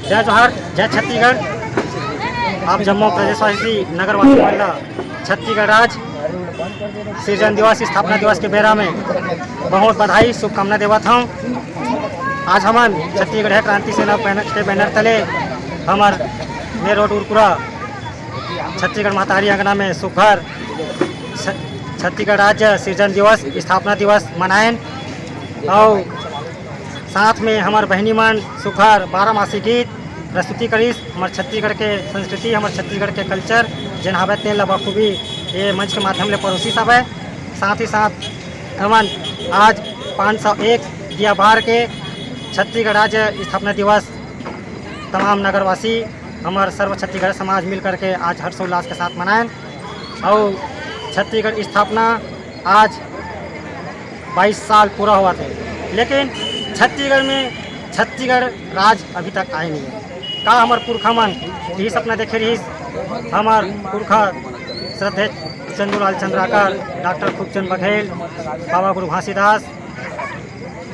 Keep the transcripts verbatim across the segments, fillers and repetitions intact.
जय जोहार, जय छत्तीसगढ़। आप जम्मो प्रदेशवासी, नगरवासी मन ला छत्तीसगढ़ राज सिरजन दिवस, स्थापना दिवस के बेरा में बहुत बधाई, शुभकामना देवत हूँ। आज हमन छत्तीसगढ़ क्रांति सेना बैनर, के बैनर तले हमर मेन रोड उरकुरा छत्तीसगढ़ महतारी अंगना में सुघर छ-, छत्तीसगढ़ राज्य सिरजन दिवस, स्थापना दिवस मनाएन। और साथ में हमर बहिनी मन सुघर बारह मासी गीत प्रस्तुति करिस। हमर छत्तीसगढ़ के संस्कृति, हमर छत्तीसगढ़ के कल्चर जेन हवय, तेन ला बखूबी ये मंच के माध्यम ले परोसिस हवय। साथ ही साथ हमन आज पाँच सौ एक दिया बार के छत्तीसगढ़ राज्य स्थापना दिवस तमाम नगरवासी, हमर सर्व छत्तीसगढ़ समाज मिल करके आज हर्षोल्लास के साथ मनाएन। और छत्तीसगढ़ स्थापना आज बाईस साल पूरा होवत हे, लेकिन छत्तीसगढ़ में छत्तीसगढ़ राज अभी तक आए नहीं है। का हमर पुरखा मन यही सपना देखे रहिस? हमर पुरखा श्रद्धेय चंदूलाल चंद्राकर, डॉक्टर खूबचंद बघेल, बाबा गुरु घासीदास,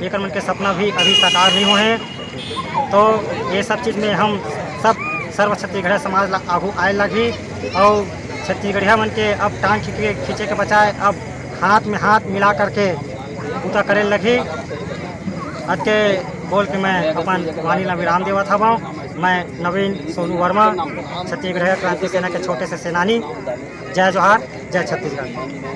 एकर मन के सपना भी अभी साकार नहीं हुए हैं। तो ये सब चीज़ में हम सब सर्व छत्तीसगढ़िया समाज ला आगू आए लगही। और छत्तीसगढ़िया मन के अब टांग खींचे, खींचे के बजाय अब हाथ में हाथ मिला करके बूता करे लगही। अतके बोल के मैं अपन वाणी ला विराम देवत हवं। मैं नवीन सोनू वर्मा, छत्तीसगढ़िया क्रांति सेना के छोटे से सेनानी। जय जोहार, जय छत्तीसगढ़।